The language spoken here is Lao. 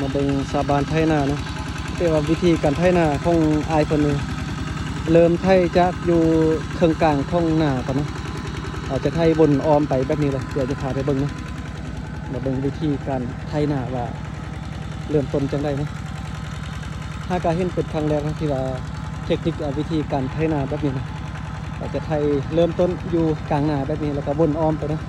ມາເບິ່ງຊາວບ້ານໄຖນາເນາະ. ແຕ່ວ່າວິທີການໄຖນາຂອງອ້າຍເພິ່ນນີ້ ເລີ່ມໄຖຈາກຢູ່ເຄິ່ງກາງຂອງນາກ່ອນເນາະ. ອາດຈະໄຖວົນອ້ອມໄປແບບນີ້ເລີຍ. ດຽວຈະພາໄປເບິ່ງເນາະ. ມາເບິ່ງວິທີການໄຖນາວ່າເລີ່ມຕົ້ນຈັ່ງໃດເນາະ. ຫາກະເຫັນເປັນຄັ້ງແລກເນາະ ທີ່ວ່າເທັກນິກ ອາ ວິທີການໄຖນາແບບນີ້ເນາະ. ອາດຈະໄຖເລີ່ມຕົ້ນຢູ່ກາງນາແບບນີ້ ແລ້ວກໍວົນອ້ອມໄປເນາະ.